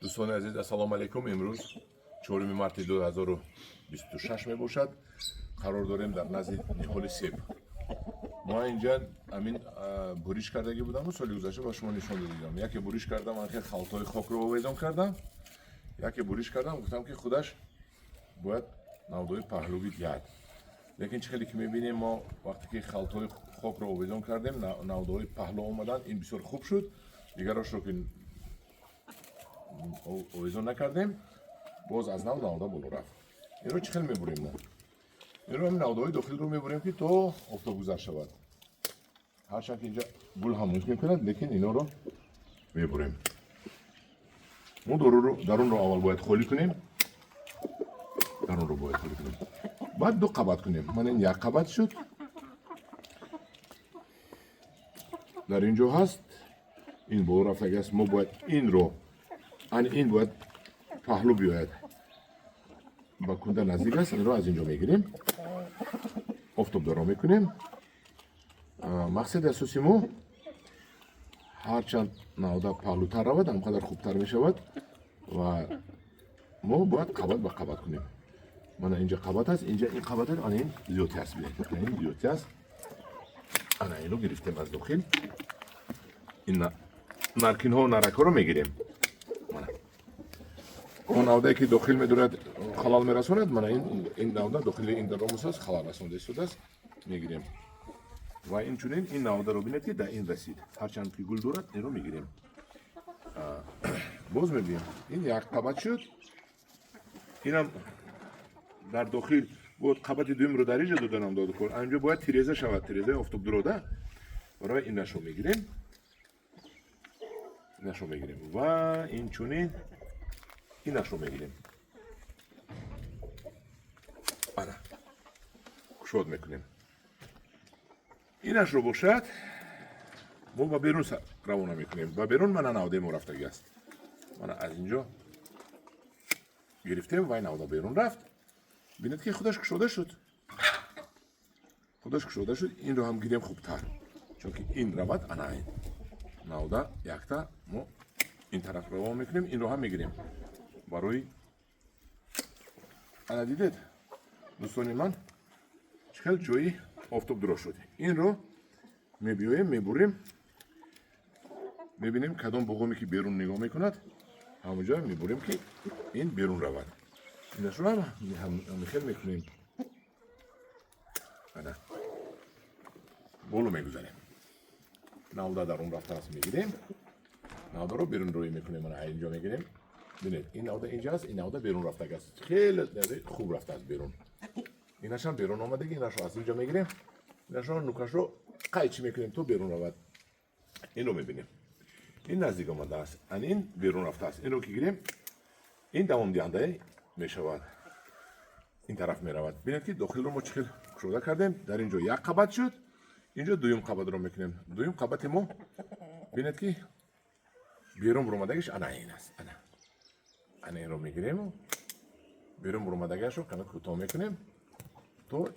Дӯстони азиз, ассалому алайкум. Имрӯз 4 марти 2026 мебошад. Қарор дорем дар назди ниҳоли себ. Мо инҷа амин буриш кардагӣ будаму соли гузашта ба шумо нишон додидам. Яке буриш кардам, анхел халтҳои хокро овезон кардам. Яке буриш кардам, гуфтам, ки худаш бояд навдои паҳлӯӣ диҳад. Лекин чӣ хеле ки мебинем, мо вақте ки халтҳои хокро овезон кардем, навдаҳои паҳлӯ омаданд. Ин бисёр хуб шуд. Дигарошро ки овезон накардем, боз аз нав навда боло рафт. Инро чӣ хел мебурем мо? Инро ҳамин навдаҳои дохилро мебурем, ки то офтобгузар шавад. Ҳарчанд ки инҷа гул ҳам мумкин кунад, лекин инҳоро мебурем. Мо дарунро аввал бояд холӣ кунем, дарунро бояд холӣ кунем, баъд ду қабат кунем. Мана ин як қабат шуд, дар ин ҷо ҳаст, ин боло рафтаги аст. Мо бояд инро, ан ин бояд паҳлӯ биёяд, ба кунда наздик аст. Инро аз ин ҷо мегирем, офтобдаро мекунем. Мақсади асоси мо, ҳарчанд навда паҳлӯтар равад, ҳамқадар хубтар мешавад ва мо бояд қабат ба қабат кунем. Мана инҷа қабат аст, инҷа ин қабат аст, ана ин зиёдтӣ аст. Бинед, ана ин зиёдтӣ аст. Ана инро гирифтем аз дохил. Ин наркинҳо, наракҳоро мегирем. Мана он навдае, ки дохил медорад, халал мерасонад. Мана ин навда дохили ин рамус аст, халал расонда истодааст, мегирем. Ва инчунин ин навдаро бинед, ки дар ин расид, ҳарчанд ки гул дорад, инро мегирем. Боз мебинем, ин як қабат шуд. Инам дар дохил бояд қабати дуюмро дар инҷа доданам доду кор. Анҷо бояд тиреза шавад, тирезаи офтобдурода. Барои инашро мегирем, инашро мегирем ва инчунин инашро мегирем. Ана кушод мекунем. Инашро бошад, мо ба берун равона мекунем, ба берун. Мана навдаи мо рафтагӣ аст. Мана аз инҷо гирифтем, вай навда берун рафт. Бинед, ки худаш кушода шуд, худаш кушода шуд. Инро ҳам гирем хубтар, чунки ин равад. Ана ин навда якта мо ин тараф равон мекунем, инро ҳам мегирем барои. Ана дидед, дӯстони ман, чӣ хел ҷои офтобдуро шуд. Инро мебиёем, мебурем, мебинем кадом буғуме ки берун нигоҳ мекунад, ҳамонҷо мебурем, ки ин берун равад. Инашро ҳам ҳамихел мекунем. Ана боло мегузарем, навда дар он рафтааст, мегирем, навдаро берун рӯй мекунем. Ана инҷо мегирем. Бинед, ин навда инҷа аст, ин навда берун рафтаг аст, хеле хуб рафтааст берун. Инашам берун омадаги. Инашро аз инҷо мегирем, инашро нукашро қайчи мекунем, то берун равад. Инро мебинем, ин наздик омадааст, ан ин берун рафтааст. Инро ки гирем, ин давомдиҳандае мешавад, ин тараф меравад. Бинед, ки дохилро мо чӣ хел кушода кардем. Дар ин ҷо як қабат шуд, инҷо дуюм қабатро мекунем. Дуюм қабати мо, бинед, ки берун буромадагиш ана ин аст. Ана инро мегирему берун буромадагиашро каме кӯтоҳ мекунем то